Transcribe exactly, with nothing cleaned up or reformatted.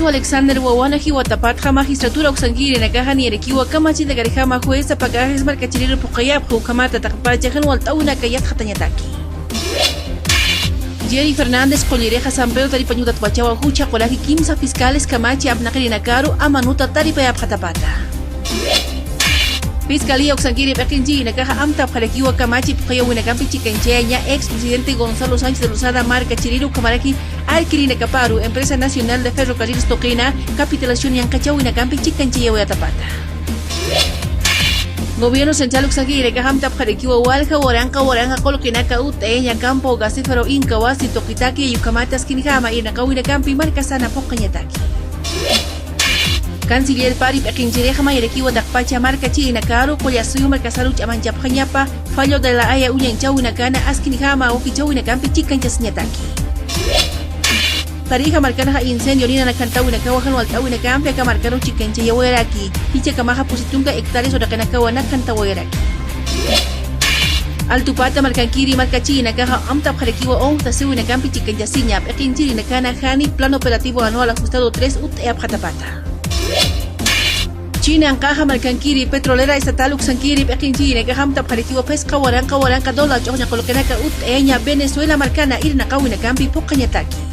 Alexander Wawana jiwatapatxa magistratura uksankir irinakaxa niyarakiwa kamachintakarijama jueza Pacajes markachiriru phuqayapxi ukhamata taqpacha jan walt'awinaka yatxatañataki. Jerry Fernández qullirixa San Pedro taripañutatpachawa jucha qulaki kimsa fiscales kamachi apnaqir irinakaru amanuta taripayapxatapata. Fiscalía uksankiri p'iqinchiyinakaxa amtapxarakiwa kamachi phuqayawinakampi chikanchayaña ex presidente Gonzalo Sánchez de Lozada markachiriru ukhamaraki arkirinakaparu Empresa Nacional de Ferrocarriles tuqina capitulación yanqachawinakampi chikanchayawayatapata. Gobierno central uksankiri irinakaxa amtapxarakiwa walja waranqa waranqa qullqinaka ut'ayaña campo gasífero inca wasi tuqitaki ukhamata askinjama irinaqawinakampi markasana phuqañataki. Canciller pari p'iqinchirixa mayarakiwa taqpacha markachirinakaru qullasuyu markasaru ch'amanchapxañapa fallo de la Haya uñanchawinakana askinjama wakichawinakampi chikanchasiñataki. Tarija markanxa incendio nina nakhantawinakawa jan walt'awinakampi aka markaru chikanchayawayaraki. Jichhakamaxa pusi tunka hectáreas uraqinakawa nakhantawayaraki. Altupata markankiri markachirinakaxa amtapxarakiwa onxtasiwinakampi chikanchasiña p'iqinchirinakana jani plan operativo anual ajustado tres ut'ayapxatapata. Chinanqaxa markankiri petrolera estatal uksankiri p'iqinchirinakaxa amtapxarakiwa phisqa waranqa waranqa dólar ch'uxña qullqinaka ut'ayaña Venezuela markana irinaqawinakampi phuqañataki.